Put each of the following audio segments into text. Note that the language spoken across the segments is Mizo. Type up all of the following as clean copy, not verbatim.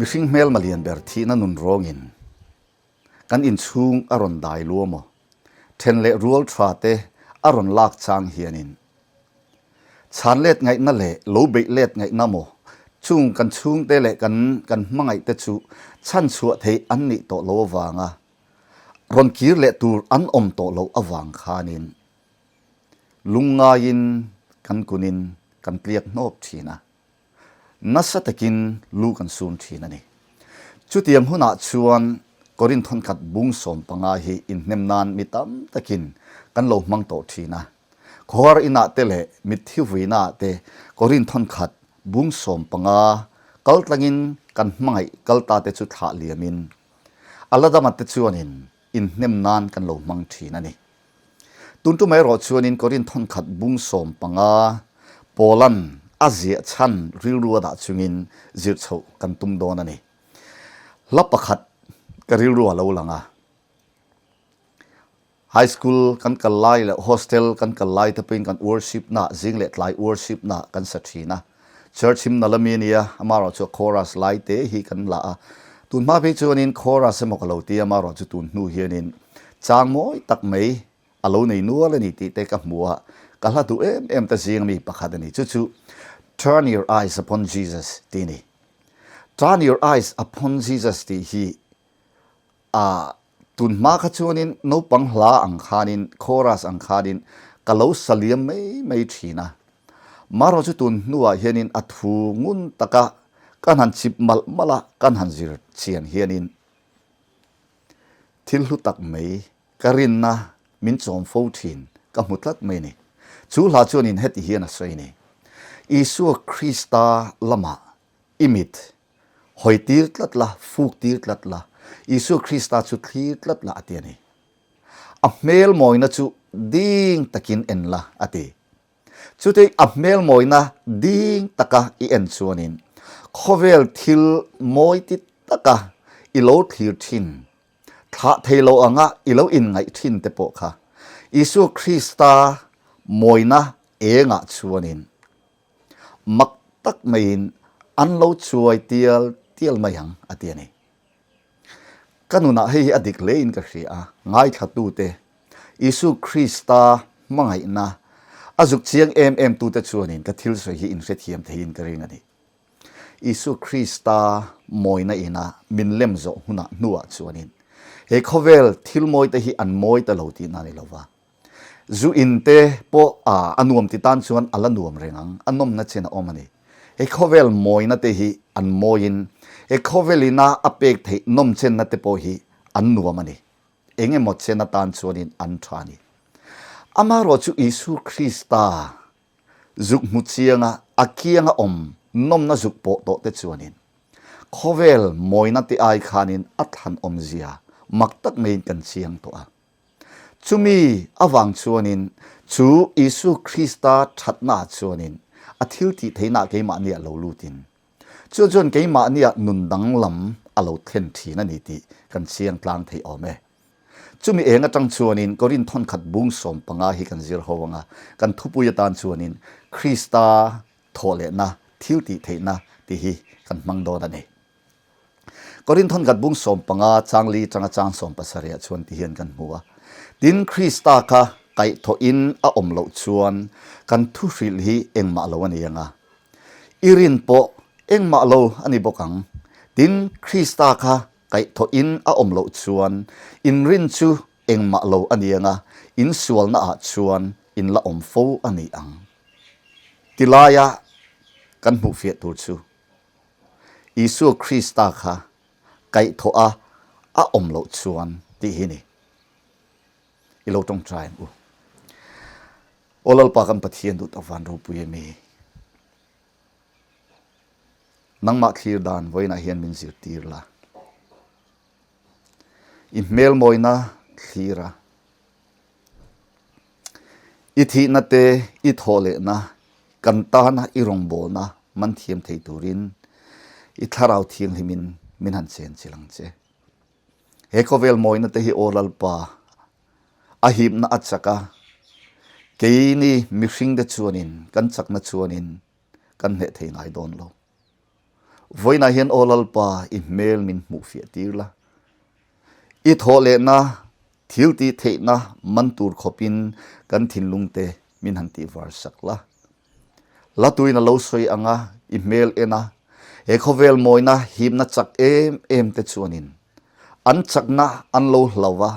Mihring hmelma lian ber thihna nun rawngin kan inchhung a rawn dai lu amaw? Then leh rual tha te a rawn lak chang hianin chhan let ngaihna leh lo beih let ngaihna maw chung kan chhungte leh kan kan hmangaih te chu chhan chhuah theih an nih tawh lo avanga rawn kir leh tur an awm tawh loh avang khanin lungngaiin kan kunin kan tliak hnawp thin a. Nasa takin lu kan sun thin a ni. Chutiang hunah chuan Korinth thawnkhat bung 15 hi inhnem nan mi tam takin kan lo hmang tawh thin a. Khawhar inah te leh mitthi vuinaah te Korinth thawnkhat bung 15 kal tlangin kan hmangaih kal ta te chu thlah liamin a la dama te chuanin inhnem nan kan lo hmang thin a ni. Tun tum erawh chuanin Korinth thawnkhat bung 15 Paulan a ziah chhan rilru a dah chungin zir chhoh kan tum dawn a ni. Hla pakhat ka rilru a lo lang a. High school kan kal lai leh hostel kan kal lai te pawhin kan worship na zing leh tlai worship na kan sa thin a. Church him na lami a nia, amaherawhchu a chorus lai te hi kan la a. Tun hma phei chuanin chorus emaw ka lo ti a, amaherawhchu tun hnu hianin chang mawi tak mai a lo nei nual a ni tih te ka hmu a, ka hla duh em em ta zing ami pakhat a ni. Chu chu Turn Your Eyes Upon Jesus tih a ni. Turn Your Eyes Upon Jesus tih hi a tun hma kha chuanin naupang hla ang khanin, chorus ang khanin ka lo sa liam mai mai thin a. Marawh chu tun hnuah hianin a thu ngun taka kan han chip malh malh a, kan han zir chian hianin thil hlu tak mai ka rinna min chawm fo thin ka hmu tlat mai a ni. Chu hla chuanin heti hian a sawi a ni, Isua Krista lamah i mit Hawi tir tlat la, fuk tir tlat la, Isua Krista chu thlir tlat la a ti a ni. A hmel mawina chu ding takin en la a ti. Chutei a hmel mawina ding taka i en chuanin khawvel thil mawi ti taka i lo thlir thin, thlah thei lo anga i lo inngaih thin te pawh kha Isua Krista mawina engah chuanin Mak tak maiin an lo chuai tial tial mai ang, a ti a ni. Ka nunah hei hi a dik hlein ka hria a, ngaithlatute, Isu Krista hmangaihna a zuk chiang em em tute chuanin ka thil sawi hi inhrethiam theiin ka ring a ni. Isu Krista mawina ina min lem zawh hunah hnuah chuanin he khawvel thil mawite hi an mawi ta lo tihna a ni lova, Zu in te pawh a nuam ti tan chuan a la nuam reng ang, a nawmna chen a awm a ni. He khawvel mawina te hi an mawiin he khawvel ina a pek theih nawm chenna te pawh hi an nuam a ni. Eng emaw chen atan chuanin an tha a ni. Amaherawh chu Isu Krista zuk hmu chianga a kianga awm nawmna zuk pawh tawh te chuanin khawvel mawina te ai khanin a thlan awmzia mak tak maiin kan chiang tawh a. Chumi avang chuanin chu Isu Krista thatnaah chuanin a thil tih theihnaah keimahniah lo lutin, chu chuan keimahniah nun danglam a lo thlen thin a ni tih kan chiang tlang thei awm e. Chumi eng atang chuanin Korinth thawnkhat bung 15 hi kan zir ho anga kan thupui atan chuanin Krista thawhlehna thil tih theihna tih hi kan hmang dawn a ni. Korinth thawnkhat bung 15 chang li tanga chang 70 ah chuan ti hian kan hmu a. Tin, Krista kha kaihthawhin a awm loh chuan kan thuhrilh hi engmah lo a ni ang a. I rin pawh engmah lo a ni bawk ang. Tin, Krista kha kaihthawhin a awm loh chuan in rin chu engmah lo a ni ang a, in sualnaah chuan in la awm fo a ni ang. Tilaia kan hmuhfiah tur chu Isua Krista kha kaihthawh a a awm loh chuan tih hi ni. I lo tawngtai ang u. Aw Lalpa kan Pathian duh tak van ropui a mi. Nangmah thlir dan vawiinah hian min zirtir la. I hmel mawina thlir a. I thihna te, i thawh lehna, kan tana i rawngbawlna man thiam thei turin i thlarau thianghlimin min han chen chilh ang che. He khawvel mawina te hi Aw Lalpa, a hipna a chak a, keini mihringte chuanin kan chakna chuanin kan hneh thei ngai dawn lo. Vawiinah hian Aw Lalpa, i hmel min hmuh fiah tir la. I thawh lehna, thil tih theihna man tur khawpin kan thinlungte min han tih var sak la. La tuin a lo sawi ang a, i hmel en a, he khawvel mawina himna chak em em te chuanin an chakna an lo hlau a,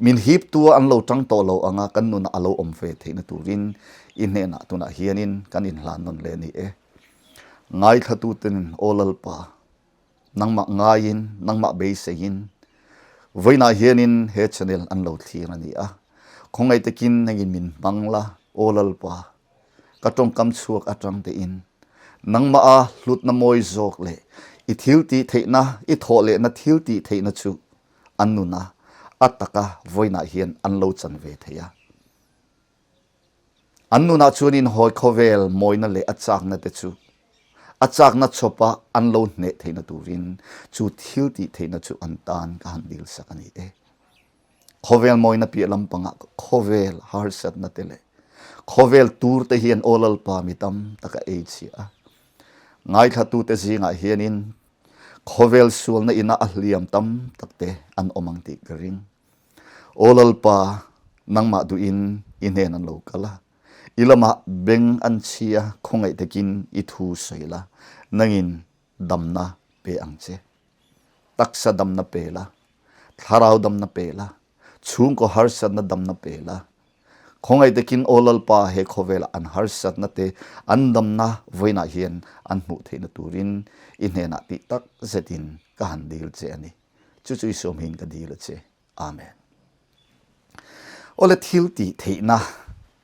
min hiptu a an lo tang tawh lo ang a, kan nunah a lo awm ve theihna turin i hnenah tunah hianin kan inhlan nawn leh a ni e. Ngaithlatuten Aw Lalpa, nangmah ngaiin, nangmah beiseiin vawiinah hianin he channel an lo thlir a ni a. Khawngaih takin nangin min hmang la, Aw Lalpa, ka tawngkam chhuak atang tein nangmah a hlutna mawi zawk leh i thil tih theihna, i thawh lehna thil tih theihna chu an nuna a taka vawiinah hian an lo chan ve thei a. An nunah chuanin hawi khawvel mawina leh a chakna te chu a chakna chawpa an lo hneh theihna turin chu thil tih theihna chu an tan ka han dil sak a ni e. Khawvel mawina piah lampangah khawvel harsatna te leh khawvel tur te hian Aw Lalpa mi tam tak a ei chhiah a. Ngaithlatute zingah hianin Khawvel sualna ina a hliam tam tak te an awm ang tih ka ring. Aw Lalpa, nangmah duhin i hnen an lo kal a, i lamah beng an chhi a, khawngaih takin i thu sawi la, nangin damna pe ang che. Taksa damna pe la, thlarau damna pe la, chhungkaw harsatna damna pe la, Khawngaih takin Aw Lalpa he khawvela an harsatna te an damna vawiinah hian an hmuh theihna turin i hnenah tih tak zetin ka han dil che a ni. Chu chu i sawmhin ka dil a che. Amen. Awle thil tih theihna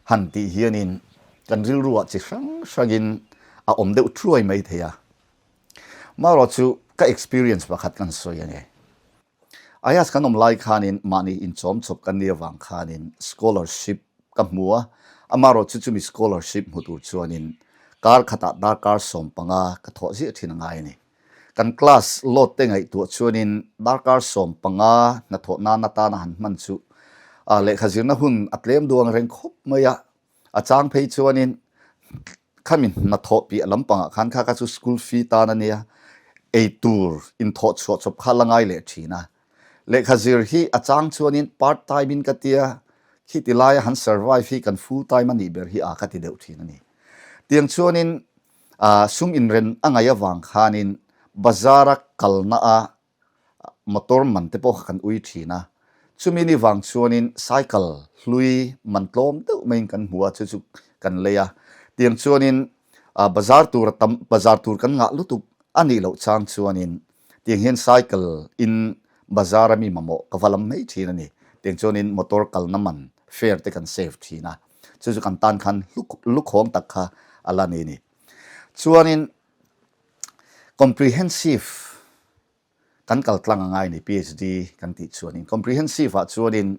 han tih hianin kan rilruah chi hrang hrangin a awm deuh thuai mai thei a. Marawh chu ka experience pakhat kan sawi a ni. Ayas kan awm lai khanin mahni inchawm chawp kan nih avang khanin scholarship ka hmu a, amaherawh chu chumi scholarship hmu tur chuanin kar khatah darkar 15 ka thawh ziah thin a ngai a ni. Kan class load te ngaihtuah chuanin darkar 15 hnathawh nan atana han hman chu lehkha zirna hun a tlem duang reng khawp mai a, A chang phei chuanin khami hnathawh piah lampangah khan kha kha chu school fee tan a nia, eitur inthawh chhuah chawp kha la ngai leh thin a. Lehkha zir hi a chang chuanin part time in ka tia, khiti laia han survive hi kan full time a nih ber hi a ka ti deuh thin a ni. Tiang chuanin sum inren a ngaih avang khanin bazar a kalna a Motor man te pawh kha kan ui thin a, chumi ni vang chuanin cycle hlui man tlawm deuh maiin kan hmu a, chu chu kan lei a. Tiang chuanin bazar tur a tam, bazar tur kan ngah lutuk a nih loh chang chuanin tiang hian cycle in bazar a mi mamawh ka va lam mai thin a ni. Tiang chuanin motor kalna man fare te kan save thin a, chu chu kan tan khan lukhawng tak kha a la ni a ni. Chuanin Comprehensive kan kal tlang a ngai ni PhD kan tih chuanin comprehensive ah chuanin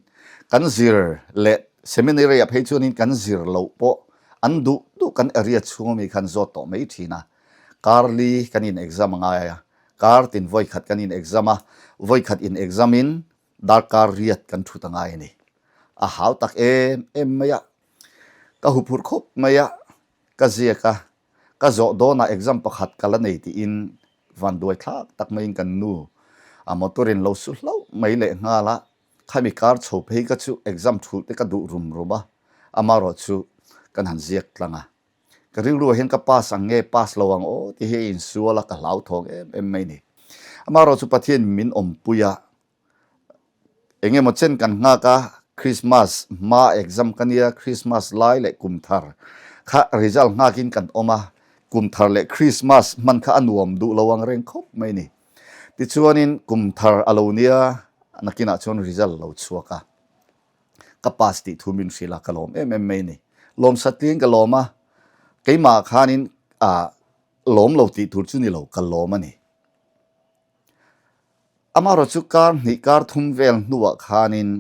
kan zir leh seminary ah phei chuanin kan zir loh pawh an duh duh kan area chhung ami khan zawt tawh mai thin a, kar li kan in exam a ngai a, kar tin vawi khat kan in exam a, vawi khat in exam in darkar riat kan thut a ngai a ni. A hau tak em em mai a, ka huphurh khawp mai a, ka ziak a, Ka zawh dawnah exam pakhat ka la nei tiin van duai thlak tak maiin kan nu a motor in lo su hlauh mai leh nghal a, khami kar chho phei ka chu exam thulh te ka duh rum rum a, amarawh chu kan han ziak tlang a. Ka rilruah hian ka pass ang nge pass lo ang aw ti hi a insual a, ka hlauthawng em em mai ni. Amarawh chu Pathian min awmpui a, Eng emaw chen kan nghak a, Christmas hma exam ka nia, Christmas lai leh kum thar kha result nghakin kan awm a, kum thar leh Christmas hman kha a nuam duh lo ang reng khawp mai ni. Tichuanin kum thar a lo nia, nakinah chuan result lo chhuak a, ka pass tih thu min hrilh a, ka lawm em em mai ni. Lawmsatliin ka lawm a, keimah khanin ah lawm lo tih tur chu ni lo, ka lawm a ni. Amaherawh chu kar hnih kar thum vel hnuah khanin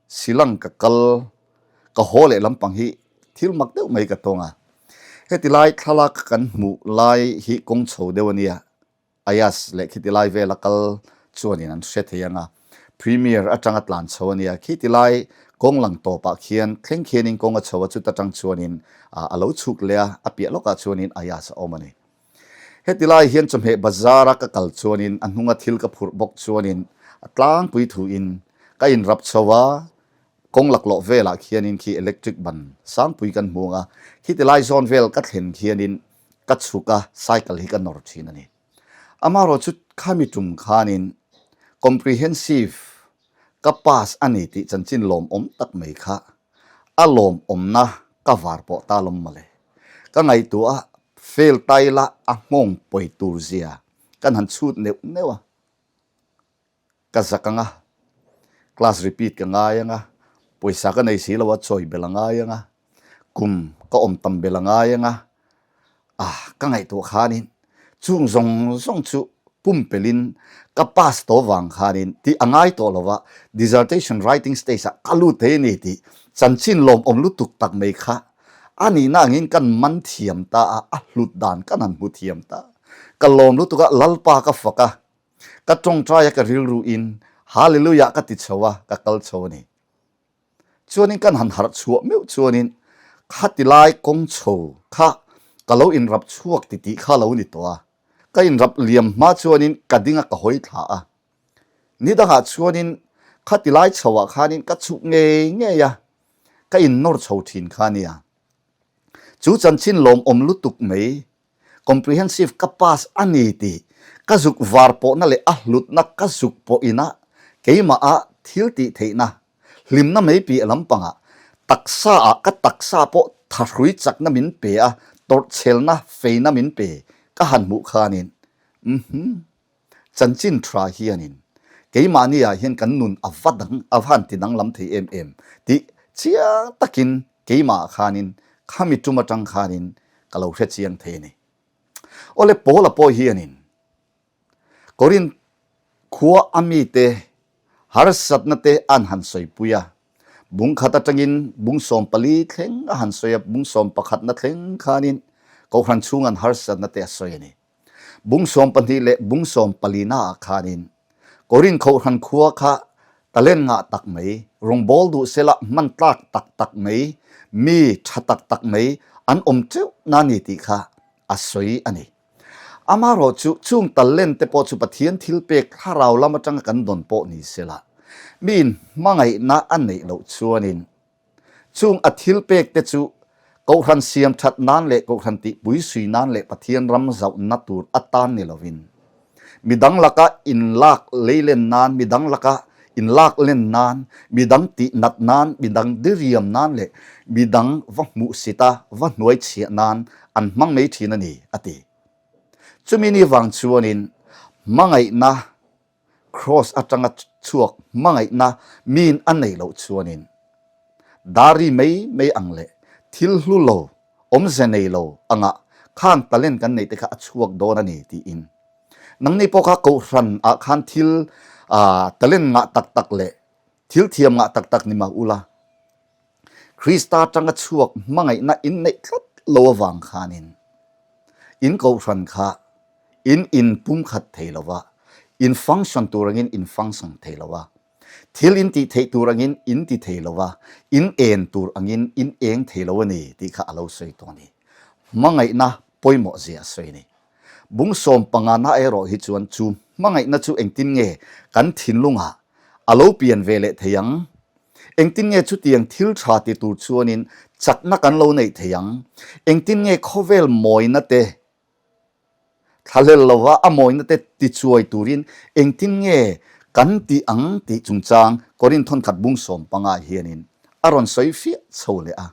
Silang ka kal ka haw leh lampang hi thil mak deuh mai ka tawng a. Heti lai thlalak kan hmuh lai hi kawng chho deuh a nia, Ayas leh khiti lai vela kal chuanin an hre thei ang a, Premier atanga tlan chho a nia, khiti lai kawng lang tawpah khian thleng khianin kawng a chho a, chuta tang chuanin a lo chhuk leh a, a piah lawkah chuanin Ayas a awm a ni. Heti lai hian chawhmeh bazar a ka kal chuanin a hnunga thil ka phurh bawk chuanin a tlangpui thuin ka inrap chho a, kawng laklawh velah khianin khi electric ban sangpui kan hmu ang a, khiti lai zawn vel ka thlen khianin ka chhuk a, cycle hi ka nawr thin a ni. Amaherawhchu khami tum khanin comprehensive ka pass a ni tih chanchin lawmawm tak mai kha a lawmawmna ka var pawh ta lawm mawle. Ka ngaihtuah a, fail ta ila a nghawng pawi tur zia kan han chhut neuh neuh a. Ka zak ang a, class repeat ka ngai ang a, pawisa ka nei si lo a, chawi bel a ngai ang a, kum ka awm tam bel a ngai ang a, ah ka ngaihtuah khanin chung zawng zawng chu pumpelhin ka pass tawh vang khanin tih a ngai tawh lo va, dissertation writing stage ah ka lut thei a ni tih chanchin lawmawm lutuk tak mai kha a nihna angin kan man thiam ta a, a hlut dan kan han hmu thiam ta. Ka lawm lutuk a, Lalpa ka fak a, Ka tawngtai a ka rilru in Hallelujah ka ti chho a, ka kal chho a ni. Chuanin kan han harh chhuah meuh chuanin khati lai kawng chho kha ka lo inrap chhuak ti tih kha lo ni tawh a. Ka inrap liam hma chuanin ka ding a ka hawi thla a. Ni dangah chuanin khati lai chho ah khanin ka chhuk ngei ngei a, ka innawr chho thin kha nia. Chu chanchin lawmawm lutuk mai Comprehensive ka pass a ni tih ka zuk var pawhna leh a hlutna ka zuk pawh inah keimah ah thil tih theihna hlimna mai piah lampangah taksa ah ka taksa pawh thahrui chakna min pe a, tawrhchhelna feina min pe ka han hmuh khanin umm chanchin tha hianin keimahni ah hian kan nun a va dang a va han ti danglam thei em em tih chiang takin Keimah khanin khami tum atang khanin ka lo hre chiang thei a ni. Awle Paula pawh hianin Korinth khua a mite harsatna te an han sawipui a, bung khat atangin bung 14 thleng a han sawi a, bung sawmpakhatna thleng khanin Kohhran chhung an harsatna te a sawi a ni. Bung 12 leh bung sawmpalina ah khanin Korinth Kohhran khua kha talent ngah tak mai, rawngbâwl duh sela hman tlak tak tak mai, mi tha tak tak mai an awm teuh na ni tih kha a sawi a ni. Amaherawh chu chung talent te pawh chu Pathian thilpek thlarau lam atanga kan dawn pawh ni sela, miin hmangaihna a neih loh chuanin Chung a thil pek te chu Kohhran siam that nan leh Kohhran tihpui sui nan leh Pathian ram zauhna tur atan ni lovin, midang laka inlak leilen nan, midang laka inlak len nan, midang tih nat nan, midang diriam nan leh midang va hmuhsit a, va hnuai chhiah nan an hmang mai thin a ni, a ti. Chumi ni vang chuanin hmangaihna Kraws atanga chhuak hmangaihna miin a neih loh chuanin dari mai mai ang leh thil hlu lo, awmze nei lo anga khang talent kan neih te kha a chhuak dawn a ni tiin nangni pawh kha kohhran ah khan thil talent ngah tak tak leh thil thiam ngah tak tak ni mah ula Krista atanga chhuak hmangaihna in neih tlat lo avang khanin in kohhran kha In inpumkhat thei lo va, in function tur angin in function thei lo va, thil in tih theih tur angin in ti thei lo va, in en tur angin in eng thei lo a ni tih kha a lo sawi tawh a ni. Hmangaihna pawimawh zia a sawi a ni. Bung 15 na erawh hi chuan chu hmangaihna chu engtin nge kan thinlungah a lo pian ve leh thei ang? Engtin nge chutiang thil tha ti tur chuanin chakna kan lo neih thei ang? Engtin nge khawvel mawina te Thlahlel lova a mawina te tichuai turin engtin nge kan tih ang tih chungchang Korinth thawnkhat bung 15 hianin a rawn sawi fiah chho leh a.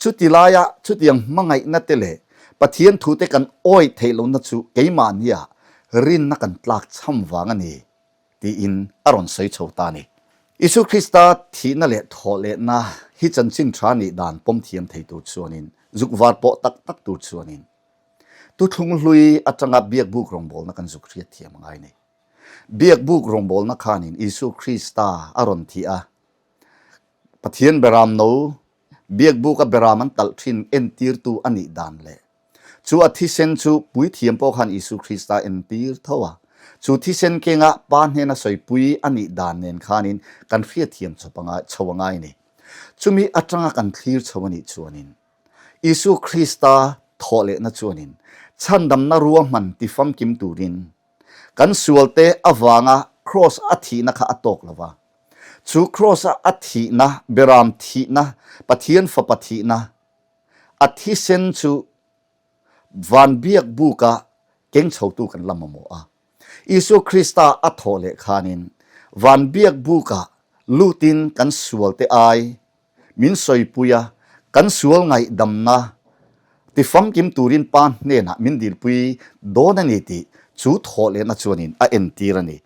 Chuti laia chutiang hmangaihna te leh Pathian thute kan awih theih lohna chu keimahnia rinna kan tlak chham vang a ni tiin a rawn sawi chho ta a ni. Isua Krista thihna leh thawhlehna hi chanchin tha nih dan pawm thiam thei tur chuanin zuk var pawh tak tak tur chuanin Tuthlung hlui atanga biakbuk rawngbawlna kan zuk hriat thiam a ngai nei. Biakbuk rawngbawlna khanin Isua Krista a rawn thih a, Pathian beram no, biakbuka beram an talh thin entirtu a nih dan leh chu a thisen chu puithiam pawh khan Isua Krista entir tho a, chu thisen kenga Pa hnena sawipui a nih dan nen khanin kan hriatthiam chawp a ngai chho a ngai ni. Chumi atanga kan thlir chho a nih chuanin Isua Krista thawhlehna chuanin. Chhandamna ruahman tifamkim turin kan sualte avanga Kraws a thihna kha a tawk lo va. Chu Kraws-a a thihna, Beram thihna, Pathian Fapa thihna, a thisen chu van biak buka keng chhotu kan la mamawh a. Isua Krista a thawh leh khanin van biak bukah lutin kan sualte ai min sawipui a, kan sual ngaihdamna tifamkim turin Pa hnenah min dilpui dawn a ni tih chu thawhlehna chuanin a entir a ni.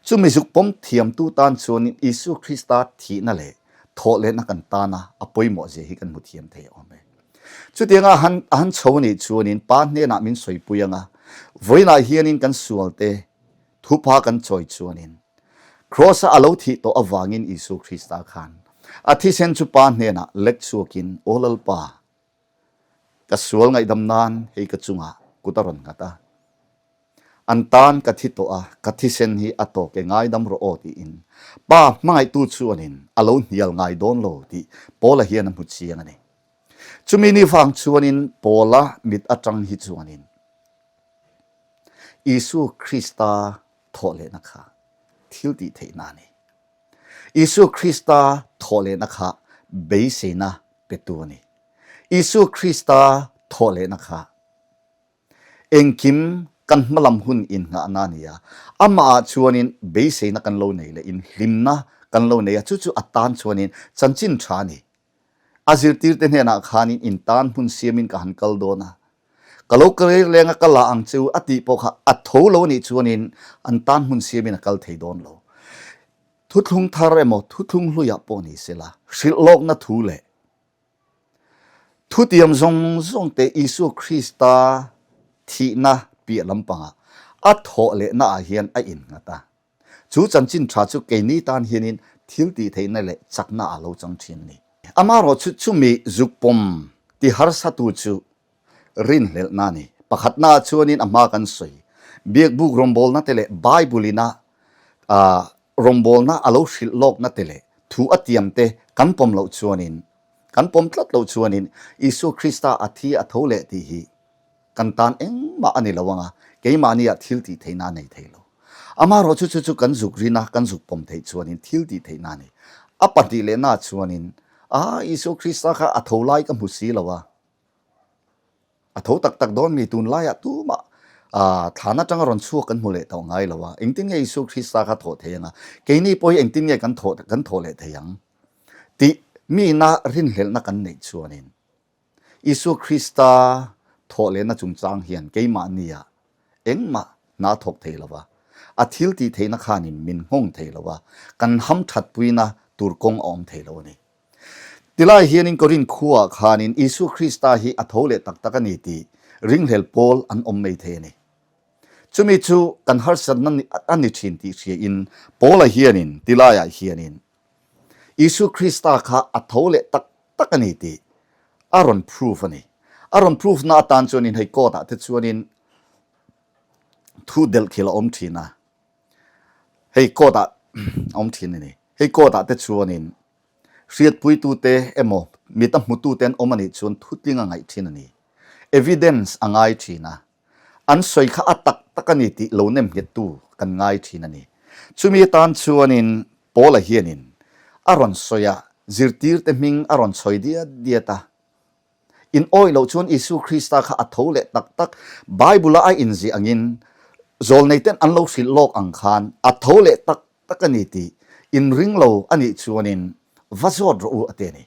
Chumi zuk pawm thiamtu tan chuanin Isua Krista thihna leh thawhlehna kan tana a pawimawh zia hi kan hmu thiam thei awm e. Chutianga a han a han chho a nih chuanin Pa hnenah min sawipui ang a, vawiinah hianin kan sualte thupha kan chawi chuanin Kraws-a a lo thih tawh avangin Isua Krista khan a thisen chu Pa hnenah lek chhuakin, Aw Lalpa, ka sual ngaihdam nan hei ka chungah kut a rawn nghat a, an tan ka thi tawh a, ka thisen hi a tawk e ngaidam rawh aw tiin Pa hmangaihtu chuanin a lo hnial ngai dawn lo tih Paula hian a hmu chiang a ni. Chumi ni vang chuanin Paula mit atang hi chuanin Isua Krista thawhlehna kha thil tih theihna a ni. Isua Krista thawhlehna kha beiseina petu a ni. Isua Krista thawhlehna kha engkim kan hmalam hun innghahna a ni a, amahah chuanin beiseina kan lo nei leh in hlimna kan lo nei a, chu chu a tan chuanin chanchin tha a ni. A zirtirte hnenah khanin in tan hmun siamin ka han kal dawn a, Ka lo kal leng a ka la ang che u a tih pawh kha a tho lo a nih chuanin an tan hmun siamin a kal thei dawn lo. Thuthlung thar emaw thuthlung hluiah pawh ni sela hrilh lawkna thu leh thutiam zawng zawng te Isua Krista thihna piah lampangah a thawh lehna ah hian a innghat a. Chu chanchin tha chu keini tan hianin thil tih theihna leh chakna a lo chang thin a ni. Amaherawhchu chumi zuk pawm ti harsatu chu rinhlelhna a ni. Pakhatna ah chuanin a hma kan sawi biakbuk rawngbawlna te leh Bible ina rawngbawlna a lo hrilh lawkna te leh thu a tiam te kan pawm loh chuanin, kan pawm tlat loh chuanin Isua Krista a thi a tho leh tih hi Kan tan engmah a ni lo ang a, keimahniah thil tih theihna a nei thei lo. Amaherawhchu chu chu kan zuk rin a, kan zuk pawm theih chuanin thil tih theihna a ni. A pahnih lehna chuanin, Ah, Isua Krista kha a tho lai ka hmu si lo a, a tho tak tak dawn mi tunlaiah tumah thlan atanga rawn chhuak kan hmu leh tawh ngai lo a, engtin nge Isua Krista kha thawh thei ang a, keini pawh hi engtin nge kan thawh kan thawh leh thei ang tih miina rinhlelhna kan neih chuanin Isua Krista thawhlehna chungchang hian keimahnia engmah hna thawk thei lo va, a thil tih theihna khanin min nghawng thei lo va, kan ham thatpuina tur kawng a awm thei lo a ni. Tilai hianin Korinth khuaah khanin Isua Krista hi a tho leh tak tak a ni tih ringhlel pawl an awm mai thei a ni. Chumi chu kan harsatna a ni thin tih hriain Paula hianin tilaiah hianin Isua Krista kha a tho leh tak tak a ni tih a rawn proof a ni. A rawn proof na atan chuanin hei court ah te chuanin thu delh khil a awm thin a, hei court ah a awm thin a ni. Hei court ah te chuanin hriatpuitute emaw mit a hmutute an awm a nih chuan thutling a ngaih thin a ni. Evidence a ngai thin a. An sawi kha a tak tak a ni tih lo nem nghettu kan ngai thin a ni. Chumi atan chuanin Paula hianin a rawn sawi a, zirtirte hming a rawn sawi diat diat a. In awih loh chuan Isua Krista kha a tho leh tak tak, Bible-a a inziah angin zawlneiten an lo hrilh lawk ang khan a tho leh tak tak a ni tih in ring lo a nih chuanin va zawt rawh u a ti a ni.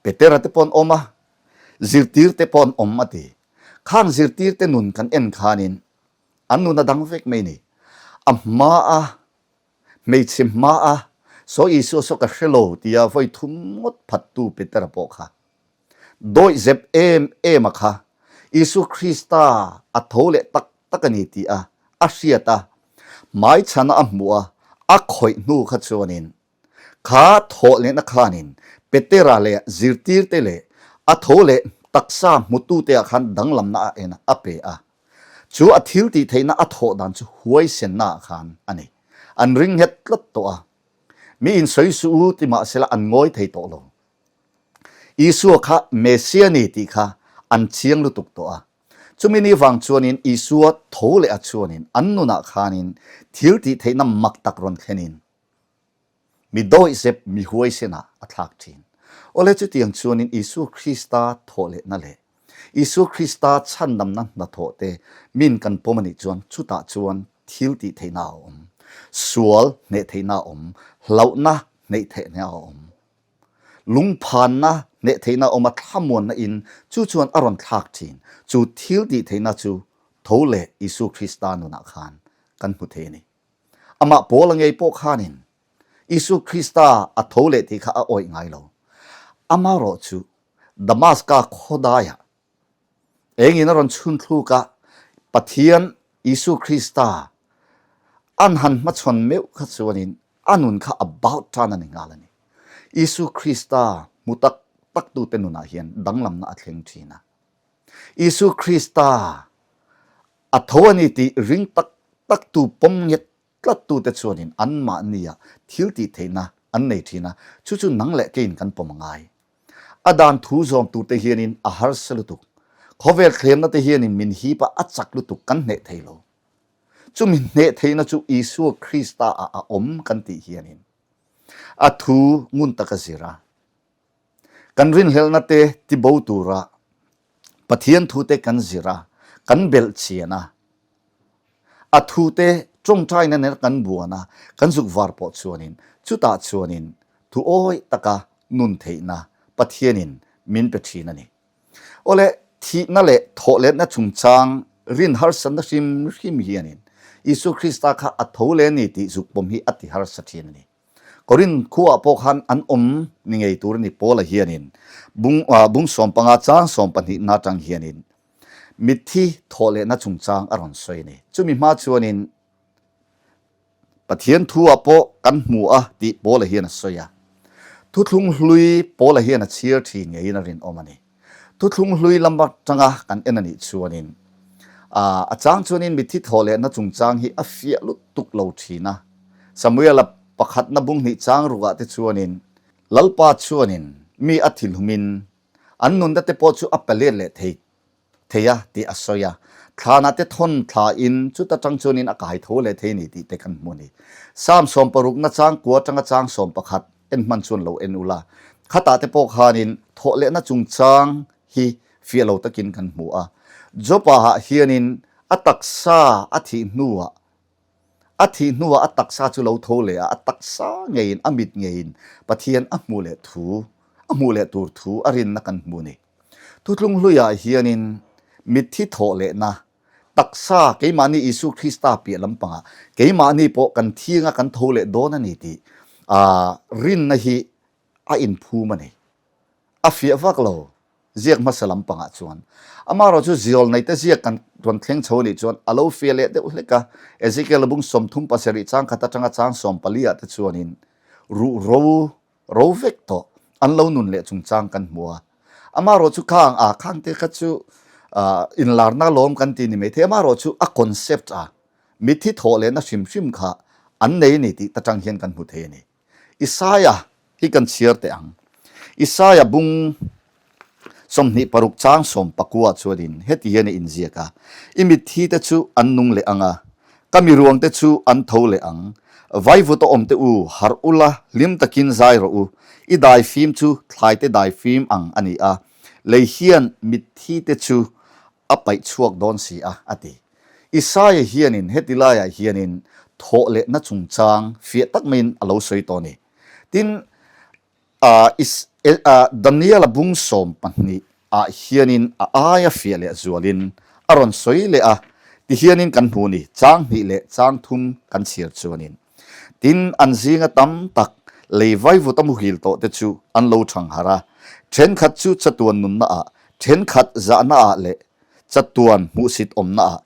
Petera te pawh an awm a, zirtir te pawh an awm a ti. Khang zirtir te nun kan en khanin an nun a dang vek mai ni. A hma a, hmeichhe hma a, Saw Isua saw ka hre lo tia vawi thum ngawt phattu Petera pawh kha dawih zep em em a kha Isua Krista a tho leh tak tak a ni tih a a hriat a, hmaichhana a hmuh a, a khawih hnu kha chuanin Kha thawh lehna khanin Petera leh zirtirte leh a tho leh taksa hmutute ah khan danglamna a en a pe a. Chu a thil tih theihna a thawh dan chu huaisenna ah khan a ni. An ring nghet tlat tawh a. Mi insawi suh u ti mahsela an ngawi thei tawh lo. Isua kha Messia ni tih kha an chiang lutuk tawh a. Chumi ni vang chuanin Isua tho leh a chuanin an nunah khanin thil tih theihna mak tak rawn thlenin mi dawihzep mi huaisenah a thlak thin. Awle chutiang chuanin Isua Krista thawh lehna leh Isua Krista chhandamna hnathawh te min kan pawm a nih chuan chutah chuan thil tih theihna a awm, sual hneh theihna a awm, hlauhna hneih theihna a awm. Lungphanna hneh theihna awm a thlamuanna in chu chuan a rawn thlak thin. Chu thil tih theihna chu tho leh Isua Krista nunah khan kan hmu thei a ni. Amah Paula ngei pawh khanin Isua Krista a tho leh tih kha a awih ngai lo. Amaherawhchu Damaska khawdaiah Engin a rawn chhun thluk a, Pathian Isua Krista an han hmachhawn meuh kha chuanin a nun kha about tan a ni nghal a ni. Isua Krista hmu tak taktute nunah hian danglamna a thleng thin a. Isua Krista a tho a ni tih ring tak taktu pawm nghet tlattute chuanin anmahnia thil tih theihna an nei thin a, chu chu nang leh keiin kan pawm a ngai. A dan thu zawm turte hianin a harsa lutuk. Khawvel thlemna te hianin min hip a, a chak lutuk kan hneh thei lo. Chumi hneh theihna chu Isua Krista ah a awm kan tih hianin a thu ngun taka zir a, kan rinhlelhna te tibo tura Pathian thu te kan zir a, kan belh chian a, a thu te tawngtaina nen kan buan a, kan zuk var pawh chuanin chutah chuanin thu awih taka nun theihna Pathianin min pe thin a ni. Awle, thihna leh thawhletna chungchang rin harsatna hrim hrim hianin Isua Krista kha a tho leh a ni tih zuk pawm hi a ti harsa thin a ni. Korinth khuaah pawh khan an awm ni ngei tur a ni Paula hianin bung bung sawmpanga chang sawmpahnihna atang hianin mitthi thawh lehna chungchang a rawn sawi a ni. Chumi hma chuanin Pathian thuah pawh kan hmu a tih Paula hian a sawi a. Thuthlung hlui Paula hian a chhiar thin ngeiin a rinawm a ni. Thuthlung hlui lam atanga kan en a nih chuanin a chang chuanin mitthi thawh lehna chungchang hi a fiah lutuk lo thin a. Samuela pakhatna bung hnih chang rukah te chuanin Lalpa chuanin mi a thilhumin an nunna te pawh chu a pe let leh thei thei a tih a sawi a. Thlanah te thawn thlain chuta tang chuanin a kai tho leh thei a ni tih te kan hmu a ni. Psalm sawmparukna chang kua atanga chang 11 en hman chuan lo en ula. Khatah te pawh khanin thawhlehna chungchang hi fiah lo takin kan hmu a. Jopa-ah hianin a taksa a thih hnuah a thih hnuah a taksa chu lo tho leh a, a taksa ngeiin a mit ngeiin Pathian a hmuh leh thu a hmuh leh tur thu a rinna kan hmu a ni. Thuthlung hluiah hianin mitthi thawh lehna taksa keimahni Isua Krista piah lampangah keimahni pawh kan thinga kan tho leh dawn a ni tih rinna hi a inphum a ni. A fiah vak lo ziak hmasa lampangah chuan. Amaherawhchu ziawlneite ziak kan rawn thleng chho anih chuan a lo fiah leh deuh hlek a. Ezekiel bung 37 chang khat atanga chang 14 ah te chuanin ruhro ro vek tawh an lo nun leh chungchang kan hmu a. Amaherawhchu khang a khang te kha chu inlarna lawm kan ti ni mai thei. Amaherawhchu a concept a mitthi thawh lehna hrim hrim kha an nei a ni tih ta tang hian kan hmu thei a ni. Isaiah hi kan chhiar teh ang. Isaiah bung 26 chang 19 chuanin heti hian a inziak a, I mitthi te chu an nung leh ang a, ka miruang te chu an tho leh ang. Vaivut a awm te u, harh ula, hlim takin zai rawh u. I daifim chu thlaite daifim ang a ni a, lei hian mitthi te chu a paih chhuak dawn si a, a ti. Isaiah hianin heti laiah hianin thawh lehna chungchang fiah tak maiin a lo sawi tawh a ni. Tin, Daniel-a bung 12 ah hianin a aia fiah leh zualin a rawn sawi leh a, tihianin kan hmu ni, chang hnih leh chang thum kan chhiar chuanin. Tin, an zinga tam tak lei vaivut a muhil tawh te chu an lo thang harh a, thenkhat chu chatuan nunna ah, thenkhat zahna ah leh chatuan hmuhsit awmna ah.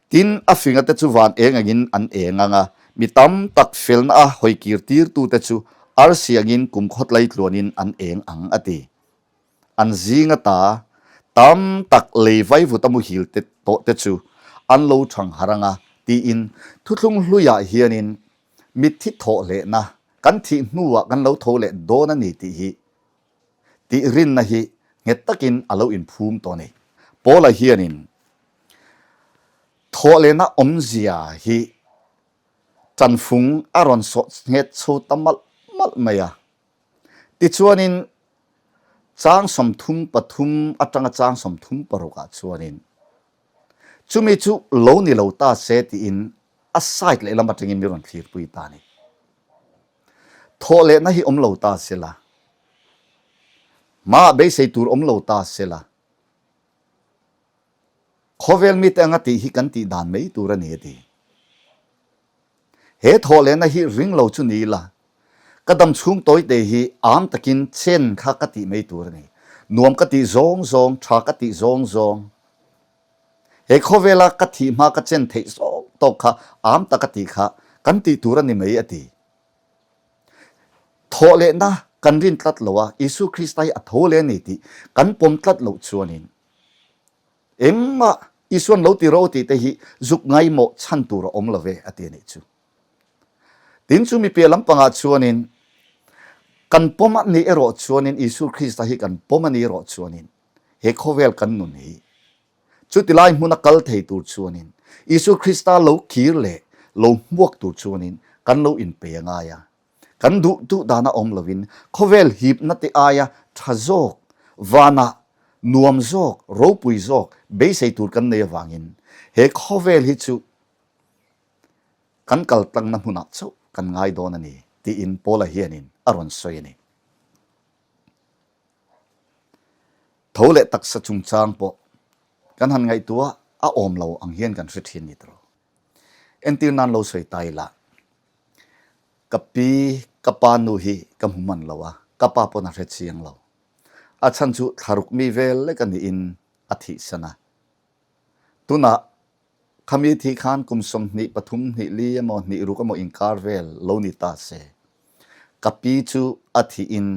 Tin, a finga te chu van eng angin an eng ang a, mi tam tak felna a hawikir tirtu te chu arsi angin kum khawtlai tluanin an eng ang a ti. An zing ata tam tak lei vaivut a muhil te tawh te chu an lo thang harh ang a, tiin thuthlung hluiah hianin mitthi thawh lehna kan thih hnuah kan lo tho leh dawn a ni tih hi tih rinna hi nghet takin a lo inphum tawh a ni. Paula hianin. Thawhlehna awmzia hi tanfung a rawn sawh nghet chho ta malh malh mai a. Tichuanin chang 33 atanga chang 36 ah chuanin chumi chu lo ni lo ta se tiin a side lehlam atangin mi rawn thlirpui ta a ni. Thawhlehna hi awm lo ta sela, hmaah beisei tur awm lo ta sela, Khawvel mite anga tih hi kan tih dan mai tur a ni a ti. He thawhlehna hi ring lo chu ni ila, ka dam chhung tawite hi am takin chen kha ka tih mai tur a ni. Nuam ka tih zawng zawng, tha ka tih zawng zawng, he khawvela ka thih hma ka chen theih zawng tawk kha am taka tih kha kan tih tur a ni mai a ti. Thawhlehna kan rin tlat lo a, Isua Krista hi a tho leh a ni tih kan pawm tlat loh chuanin engmah Isuan lo ti ro tih te hi zuk ngaimawh chhan tur a awm lo ve a ti a nih chu. Tin chu mi piah lampangah chuanin kan pawm a nih erawh chuanin Isua Krista hi kan pawm a nih erawh chuanin he khawvel kan nun hi Chuti lai hmuna kal thei tur chuanin Isua Krista lo kir leh lo hmuak tur chuanin kan lo inpe a ngai a. Kan duh duh dana awm lovin khawvel hipna te aia tha zawk, vanah nuam zawk, ropui zawk beisei tur kan nei avangin he khawvel hi chu kan kal tlangna hmunah chauh kan ngai dawn a ni tiin Paula hianin a rawn sawi a ni. Tho leh taksa chungchang pawh kan han ngaihtuah a awm lo ang hian kan hre thin ni tawh. Entir nan lo sawi ta ila, ka pi, ka pa nu hi ka hmu man lo a, ka pa pawn a hre chiang lo. A chhan chu thlaruk mi vel lek a niin a thihsan a. Tunah khami thi khan kum 23 pathum hnih li emaw hnih ruk emaw inkar vel lo ni ta se, ka pi chu a thihin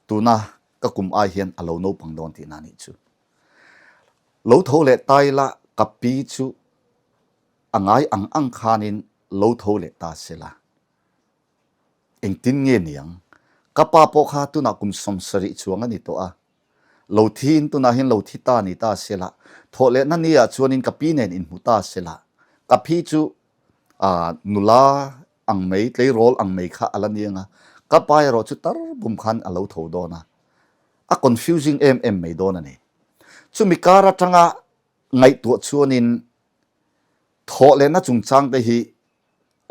Tuna ka kum ai hian a lo naupang dawn tihna a nih chu. Lo tho leh ta ila ka pi chu a ngai ang ang khanin lo tho leh ta sela. Engtin nge niang? Ka pa pawh kha tunah kum 70 chuang a ni tawh a. Lo thiin tunah hian lo thi ta ni ta sela. Thawh lehna ni ah chuanin ka pi nen inhmu ta sela. Ka phi chu nula ang mai, tleirawl ang mai kha a la ni ang a, ka pa erawh chu tar bum khan a lo tho dawn a, a confusing em em mai dawn a ni. Chumi kar atanga ngaihtuah chuanin thawh lehna chungchang te hi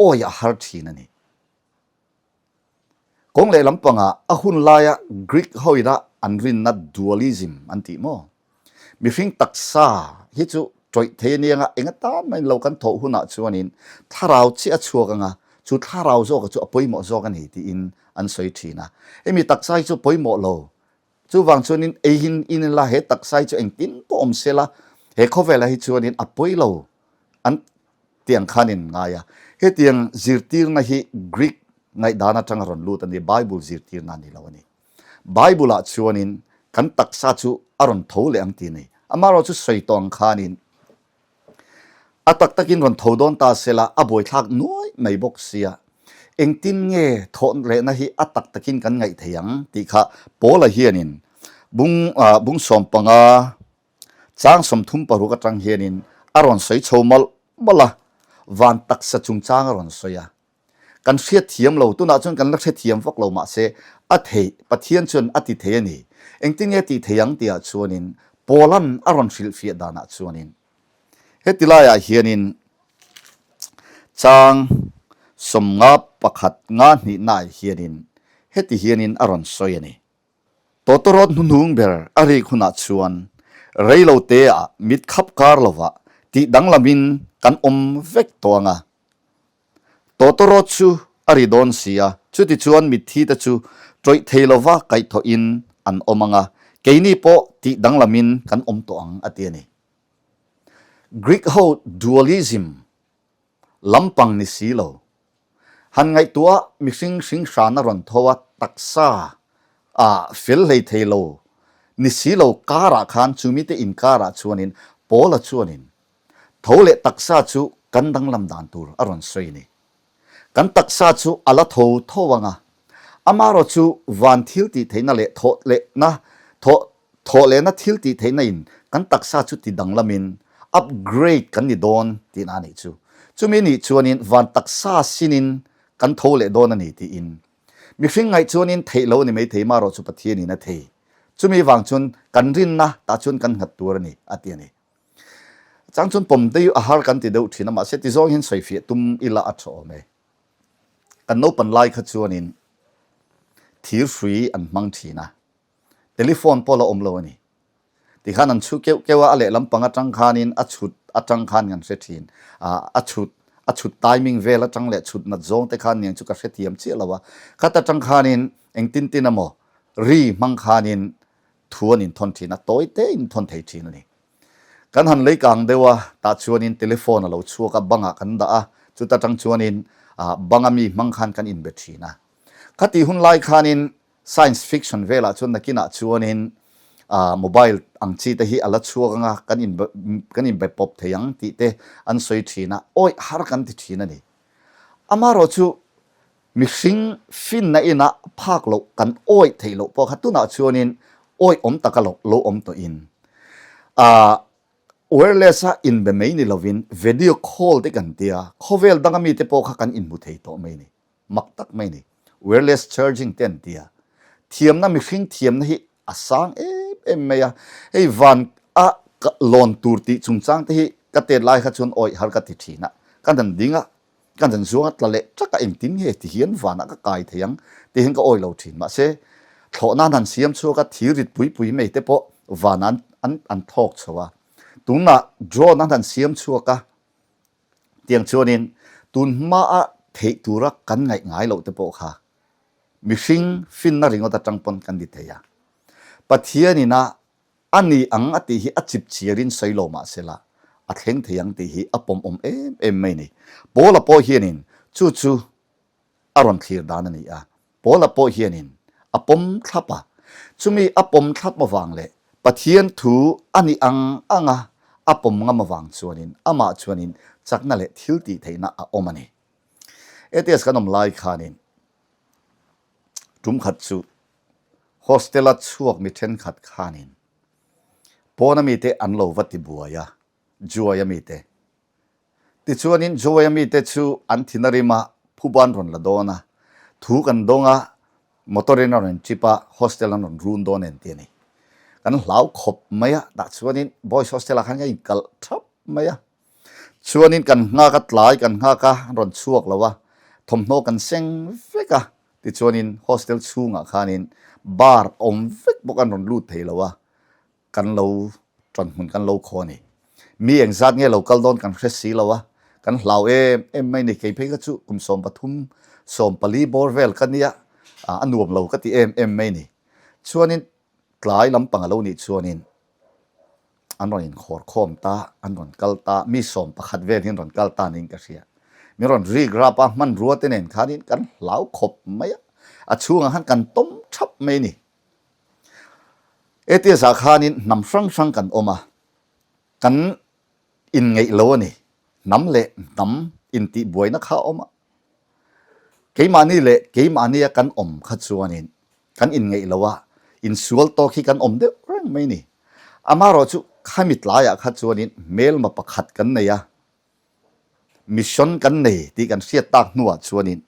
awi a har thin a ni. Kawng leh lampangah a hun laia Greek hoina an rinna dualism an tih maw? Mihring taksa hi chu tawih thei a nia eng atan mai lo kan thawh hunah chuanin thlarau chiah a chhuak anga chu thlarau zawka chu a pawimawh zawk a ni tiin an sawi thin a. Hemi taksa hi chu pawimawh lo. Chuvang chuanin eihin in ila he taksa hi chu engtin pawh awm sela he khawvelah hi chuanin a pawi lo an tiang khan in ngai a. Hetiang zirtirna hi Greek ngaihdan atanga rawn lut a ni, Bible zirtirna a ni lo a ni. Bible ah chuanin kan taksa chu a rawn tho leh ang ti a ni. Amaherawh chu sawi tawh ang khanin a tak takin rawn tho dawn ta sela a buaithlak nuai mai bawk sia. Engtin nge thawh lehna hi a tak takin kan ngaih thei ang tih kha Paula hianin bung bung 15 chang 36 atang hianin a rawn sawi chho mawlh mawlh a, van taksa chungchang a rawn sawi a. Kan hriatthiam lo, tunah chuan kan la hrethiam vak lo mahse a theih, Pathian chuan a ti thei a ni. Engtin nge tih thei ang tihah chuanin Paula'n a rawn hrilhfiah danah chuanin heti laiah hianin chang 50 pakhat nga hnihnaah hianin heti hianin a rawn sawi a ni. Tawtawrawt hnuhnung ber a rik hunah chuan reilo teah mit khap kar lovah tih danglamin kan awm vek tawh ang a. Tawtawrawt chu a ri dawn si a, chutichuan mitthi te chu tawih thei lova kaihthawhin an awm ang a, keini pawh tih danglamin kan awm tawh ang a ti a ni. Greek ho dualism lampang ni si lo. Han ngaihtuah mihring hring hran a rawn tho a, taksa a fel hlei thei lo ni si lo karah khan chumite inkarah chuanin Paula chuanin Tho leh taksa chu kan danglam dan tur a rawn sawi a ni. Kan taksa chu a la tho tho ang a, amaherawh chu van thil tih theihna leh thawh lehna thawh thawh lehna thil tih theihna in kan taksa chu ti danglamin Upgrade kan ni dawn tihna a nih chu. Chumi nih chuanin van taksa sinin kan tho leh dawn a ni tiin. Mihring ngaih chuanin theih lo a ni maithei marawh chu Pathianin a thei. Chumi vang chuan kan rinna tah chuan kan nghat tur a ni a ti a ni. Chang chuan pawm deuh a har kan ti deuh thin a mahse tizawng hian sawifiah tum ila a tha awm e. Kan naupan lai kha chuanin thir hrui an hmang thin a, telephone pawh la awm lo a ni. Tikhan an chhu keuh keuh a, a lehlam pang atang khanin a chhut atang khan kan hre thin. A chhut a chhut timing vel atang leh chhut nat zawng te khan niang chu ka hrethiam chiah lo a. Khat atang khanin engtin tin emaw ri hmang khanin thu an inthawn thin a, tawi te inthawn thei thin a ni. Kan han lei kang deuh a, tah chuanin telephone a lo chhuak a, bangah kan dah a, chuta tang chuanin banga mi hmang khan kan inbe thin a. Khatih hun lai khanin science fiction velah chuan nakinah chuanin mobile ang chi te hi a la chhuak anga kan inbe kan inbe pawp thei ang tih te an sawi thin a, awih har kan ti thin a ni. Amaherawh chu Mihring finna ina phak loh kan awih theih loh pawh kha tunah chuanin awih awm taka lo lo awm tawhin ah wireless a inbe mai ni lovin video call te kan tia khawvel danga mite pawh kha kan inhmu thei tawh mai ni mak tak mai ni wireless charging te an tia thiamna mihring thiamna hi a sang em em mai a hei van a lawn tur tih chungchang te hi ka tet lai kha chuan awih har ka ti thin a kan han ding a Ka dan zuang a tla leh tak a engtin nge ti hian vanah ka kai thei ang tih hian ka awi lo thin. Mahse, thlawhna an han siam chhuak a, thir rit pui pui mai te pawh vanah an an an thawk chho a. Tunah drone an han siam chhuak a, tiang chuanin tun hmaa theih tura kan ngaih ngai loh te pawh kha mihring finna ringawt atang pawn kan ti thei a. Pathianin a A ni ang a tih hi a chip chiarin sawi lo mah sela, a thleng thei ang tih hi a pawmawm em em mai ni. Paula pawh hianin chu chu a rawn thlir dan a ni a. Paula pawh hianin a pawm thlap a. Chumi a pawm thlap avang leh Pathian thu a ni ang anga a pawm ngam avang chuanin amah chuanin chakna leh thil tih theihna a awm a ni. Atheist kan awm lai khanin tum khat chu Hostel-a chhuak mi thenkhat khanin pawna mite an lo va ti buai a, Joy-a mite. Tichuanin Joy-a mite chu an thin a rim a, phuba an rawn la dawn a, thu kan dawng a, motor-in a rawn trip a, hostel an rawn run dawn en ti a ni. Kan hlau khawp mai a, tah chuanin boys hostel-ah khan kan inkalh thap mai a. Chuanin kan nghak a, tlai kan nghak a, an rawn chhuak lo a, thawmhnaw kan seng vek a, Tichuanin hostel chhungah khanin bar awm vek bawk an rawn lut thei lo a, kan lo ṭan hmun kan lo khaw a ni. Mi engzat nge lo kal dawn kan hre si lo a, kan hlau em em mai ni. Kei phei kha chu kum 13, 14 bawr vel ka nia, a nuam lo ka ti em em mai ni. Chuanin tlai lampang a lo nih chuanin an rawn inkhawr khawm ta, an rawn kal ta, mi 11 vel hi an rawn kal ta niin ka hria. Min rawn rik rap a, hmanrua te nen khanin kan hlau khawp mai a, a chhungah khan kan tawm thap mai a ni. ATS ah khanin hnam hrang hrang kan awm a, kan inngeih lo a ni. Hnam leh hnam intihbuaina kha a awm a, keimahni leh keimahnia kan awm kha chuanin kan inngeih lo a, insual tawk hi kan awm deuh reng mai ni. Amaherawh chu khami tlaiah kha chuanin hmelma pakhat kan nei a, mission kan nei tih kan hriat tak hnuah chuanin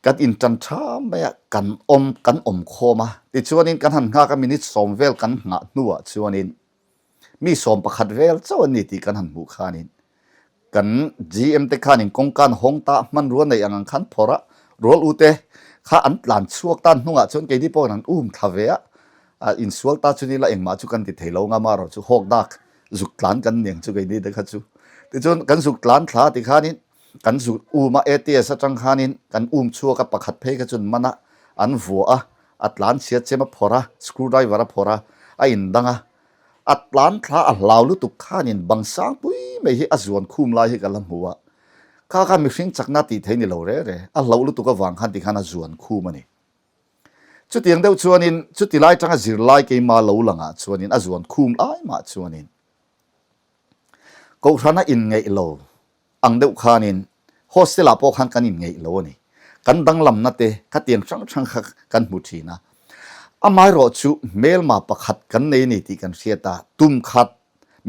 kan intan tha mai a, kan awm kan awm khawm a. Tichuanin kan han nghak a, minute sawm vel kan nghah hnuah chuanin Mi 11 vel chauh an ni tih kan han hmuh khanin kan GM te khanin kawngka an hawng ta hmanrua neih ang ang khan phawrh a, rual u te kha an tlan chhuak ta hnungah chuan keini pawhin an um thla ve a, insual ta chu ni la engmah chu kan ti thei lo ngam a erawh chu hawk dak zuk tlan kan niang chu keini te kha chu. Tichuan kan zuk tlan thla ti khanin kan zuk um a ATS atang khanin kan um chhuak a pakhat phei kha chuan man a an vuah a, a tlan chhia chem a phawrh a, screw driver a phawrh a, a indang a. A tlan thla a hlau lutuk khanin bang sang pui mai hi a zuan khum lai hi ka la hmu a, kha kha mihring chakna tih thei ni lo re re, a hlauh lutuk avang khan tikhan a zuan khum a ni. Chutiang deuh chuanin chuti lai tanga zirlai keima lo langah chuanin a zuan khum lai mah chuanin Kohhrana inngeih lo ang deuh khanin hostel ah pawh khan kan inngeih lo a ni. Kan danglamna te kha tiang hrang hrang kha kan hmu thin a. Amaherawh chu hmelma pakhat kan nei a ni tih kan hriat a, tum khat.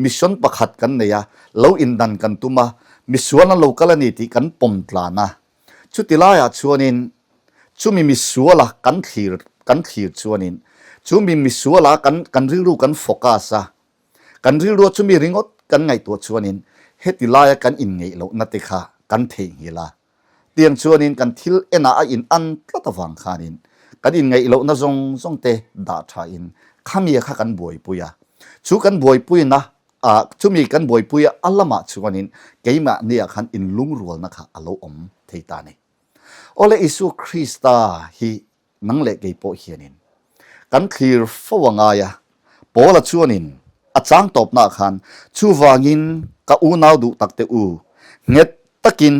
Mission pakhat kan nei a, lo indan kan tum a, misual an lo kal a ni tih kan pawm tlan a. Chuti laiah chuanin chumi misuala kan thlir kan thlir chuanin chumi misuala kan kan rilru kan focus a, kan rilrua chumi ringawt kan ngaihtuah chuanin heti laia kan inngeih lohna te kha kan theihnghilh a. Tiang chuanin kan thil enah a in an tlat avang khanin kan inngeih lohna zawng zawng te dah thain khamia kha kan buaipui a. Chu kan buaipuina ah chumi kan buaipui a lamah chuanin keimahniah khan inlungrualna kha a lo awm thei ta a ni. Awle Isua Krista hi Nang leh kei pawh hianin kan thlir fo a ngai a, Paula chuanin a chang tawpnaah khan, Chuvangin ka unau duh tak te u, nghet takin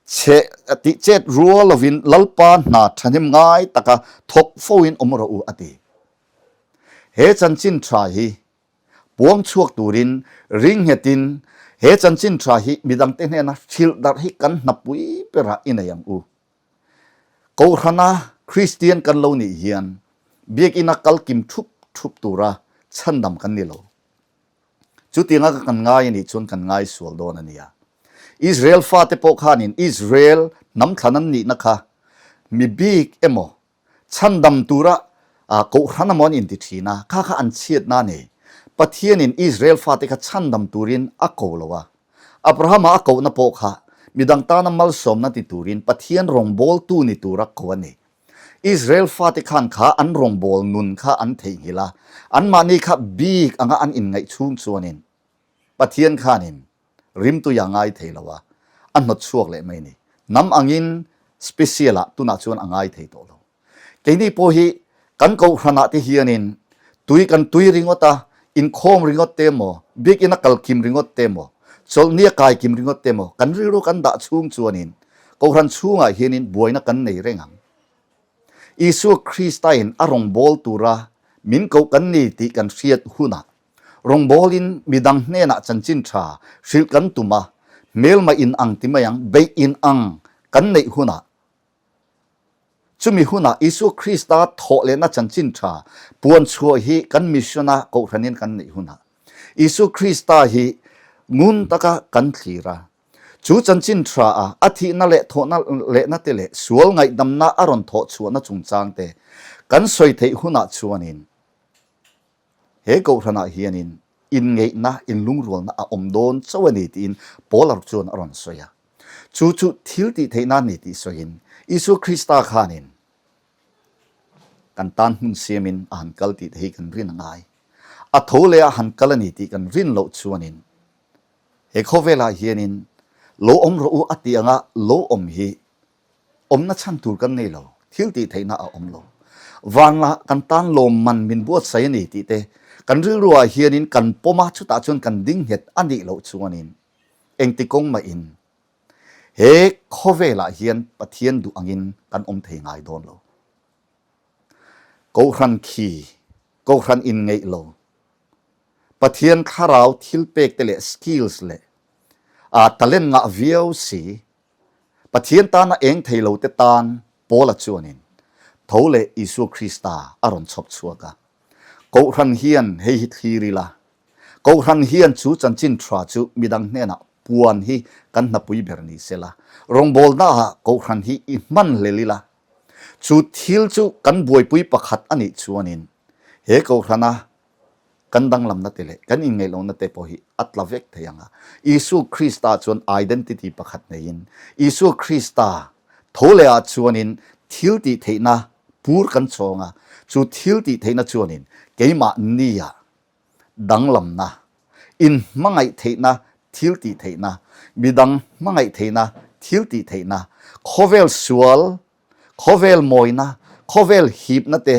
che tih chet rual lovin Lalpa hna thahnem ngai taka thawk foin awm rawh u a ti. He chanchin tha hi puang chhuak turin ring nghetin he chanchin tha hi midangte hnena hrilh darh hi kan hnapui berah i nei ang u. Kohhrana Kristian kan lo nih hian biakina kal kim thup thup tura chhandam kan ni lo. Chutianga ka kan ngai a nih chuan kan ngai sual dawn a nia. Israel fate pawh khanin Israel hnam thlan an nihna kha mi bik emaw Chhandam tura Kohhran amaw an inti thin a, kha kha an chhiatna a ni. Pathianin Israel fate kha chhandam turin a ko lo a. Abrahama a kohna pawh kha midang tana malsawmna ti turin Pathian rawngbawltu ni tura ko a ni. Israel fate khan kha an rawngbâwl nun kha an theihnghilh a, anmahni kha bik anga an inngaih chhung chuanin Pathian khanin rimtui a ngai thei lo a, a hnawt chhuak leh mai a ni. Hnam angin special ah tunah chuan a ngai thei tawh lo. Keini pawh hi kan kohhranah te hianin tui kan tui ringawt a, inkhawm ringawt te emaw, biakinn a kal kim ringawt te emaw, chawlhni a kai kim ringawt te emaw, kan rilru kan dah chhung chuanin kohhran chhungah hianin buaina kan nei reng ang. Isua Kristain a rawngbâwl tura min koh kan ni tih kan hriat hunah Rawngbawlin midang hnenah chanchin tha hrilh kan tum a, hmelma in ang ti mai ang, beih in ang kan neih hunah, chumi hunah Isua Krista thawh lehna chanchin tha puan chhuah hi kan mission-a kohhranin kan neih hunah, Isua Krista hi ngun taka kan thlir a, chu chanchin tha a a thihna leh thawhna lehna te leh sual ngaihdamna a rawn thawh chhuahna chungchang te kan sawi theih hunah chuanin, He kohhranah hianin inngeihna, inlungrualna a awm dawn chauh a ni tiin Paula chuan a rawn sawi a. Chu chu thil tih theihna a ni tih sawiin Isua Krista khanin kan tan hmun siamin a han kal tih te hi kan rin a ngai. A tho leh a han kal a ni tih kan rin loh chuanin he khawvelah hianin lo awm rawh u a tih anga lo awm hi Awmna chhan tur kan nei lo, thil tih theihna a awm lo. Vanla kan tan lawmman min buatsaih a ni tih te kan rilru ah hianin kan pawm a, chutah chuan kan ding nghet a nih loh chuanin engti kawng mahin he khawvelah hian Pathian duh angin kan awm thei ngai dawn lo. Kohhran khi, Kohhran inngeih lo, Pathian thlarau thil pek te leh skills leh talent ngah viau si, Pathian tana eng thei lo te tan Paula chuanin tho leh Isua Krista a rawn chhawp chhuak a. Kohhran hian hei hi thlir ila, Kohhran hian chu chanchin tha chu midang hnenah puan hi kan hnapui ber ni sela, rawngbawlnaah Kohhran hi i hman hlel ila, chu thil chu kan buaipui pakhat a nih chuanin he Kohhrana Kan danglamna te leh kan inngaihlohna te pawh hi a tla vek thei ang a. Isua Krista chuan identity pakhat neiin, Isua Krista tho leh ah chuanin thil tih theihna pur kan chhawng a, chu thil tih theihna chuanin keimahni ah danglamna, inhmangaih theihna thil tih theihna, midang hmangaih theihna thil tih theihna, khawvel sual Khawvel mawina, khawvel hipna te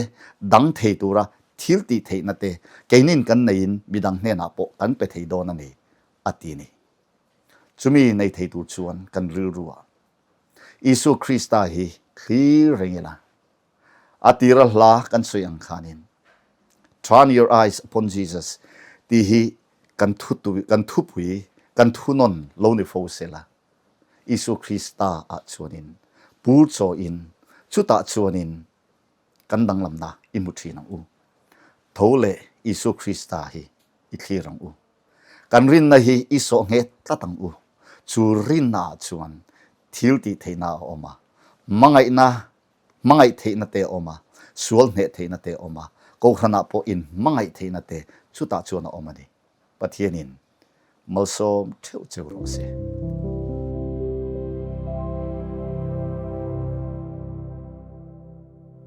dang thei tura thil tih theihna te keinin kan neiin midang hnenah pawh kan pe thei dawn a ni, a ti ni. Chumi nei thei tur chuan kan rilruah Isua Krista hi thlir reng ila, a tira hla kan sawi ang khanin Turn your eyes upon Jesus tih hi kan kan thupui, kan thunawn lo ni fo sela. Isua Krista ah chuanin pur chawiin chutah chuanin kan danglamna i hmu thin ang u. Tho leh Isua Krista hi i thlir ang u. Kan rinna hi i sawh nghet tlat ang u. Chu rinnaah chuan thil tih theihna a awm a, hmangaihna, hmangaih theihna te a awm a, sual hneh theihna te a awm a, Kohhranah pawh in hmangaih theihna te chutah chuan a awm a ni. Pathianin malsawm theuh cheu rawh se.